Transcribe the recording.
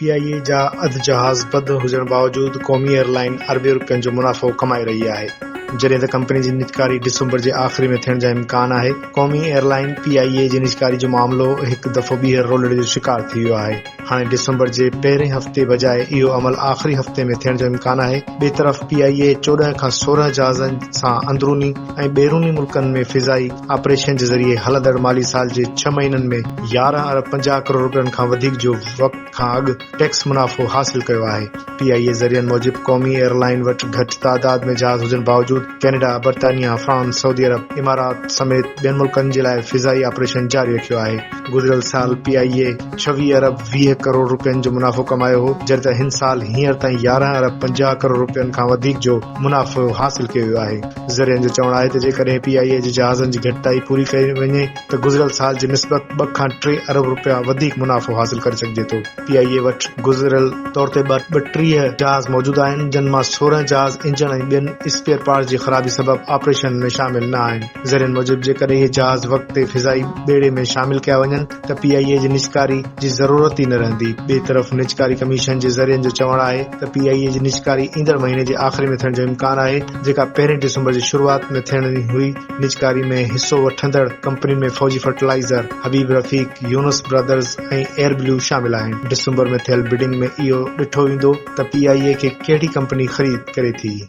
P آء اي جا اڌ جهاز بند هجڻ باوجود قومي ايئر لائن اربين رپين جو منافعو ڪمائي رهي آهي. جڏهن ته ڪمپني جي نجڪاري ڊسمبر جي آخري ۾ ٿيڻ جا امڪان آهي. قومي ايئر لائن پي آء اي جي نجڪاري جو معاملو هڪ دفعو ٻيهر رولڙي جو شڪار ٿي ويو آهي. هاڻي ڊسمبر جي پهرين هفتي بجاء اهو عمل آخري هفتي ۾ ٿيڻ جو امڪان آهي. ٻئي طرف پي آء اي 14 کان 16 جهازن سان اندروني ۽ بيروني ملڪن ۾ فضائي آپريشن جي ذريعي هلندڙ مالي سال جي ڇهه مهينن ۾ 11 ارب 50 ڪروڙ رپين کان وڌيڪ جو وقت کان اڳ ٽيڪس منافعو حاصل ڪيو آهي. پي آء اي ذريعن موجب قومي ايئر لائن وٽ گهٽ تعداد ۾ جهاز هجڻ باوجود ڪينيڊا، برطانيا، فرانس، سعودي عرب، امارات سميت ٻين ملڪن جي لاء فضائي آپريشن جاري رکيو آهي. گذريل سال پي آء اي 26 ارب 20 ڪروڙ رپين جو منافعو ڪمايو هو جڏهن ته هن سال هينئر تائين 11 ارب 50 ڪروڙ رپين کان وڌيڪ جو منافعو حاصل ڪيو ويو آهي. ذريعن جو چوڻ آهي ته جيڪڏهن پي آء اي جي جهازن جي گهٽتائي پوري ڪئي وڃي ته گذريل سال جي نسبت ٻه کان ٽي ارب رپيا وڌيڪ منافعو حاصل ڪري سگهجي ٿو. پي آء اي وٽ گذريل طور تي 32 جهاز موجود آهن، جن مان 16 جهاز انجڻ ۽ ٻين اسپيئر پارٽس جي خرابي سبب آپريشن ۾ شامل نه آهن. ذريعن موجب جيڪڏهن اهي جهاز وقت تي فضائي ٻيڙي ۾ شامل ڪيا وڃن ته پي آء اي جي نجڪاري جي ضرورت ئي نه رهندي. ٻئي طرف نجڪاري ڪميشن جي ذريعن جو چوڻ آهي ته پي آء اي جي نجڪاري ايندڙ مهيني جي آخري ۾ ٿيڻ جو امڪان آهي، جيڪا پهرين ڊسمبر جي شروعات ۾ ٿيڻي هئي. نجڪاري ۾ حصو وٺندڙ ڪمپنين ۾ Fauji fertilizer, Habib Rafiq, Younis brothers ۽ Air Blue شامل آهن. ڊسمبر ۾ ٿيل بڊنگ ۾ اهو ڏٺو ويندو ته پي آء اي کي ڪهڙي ڪمپني خريد ڪري ٿي.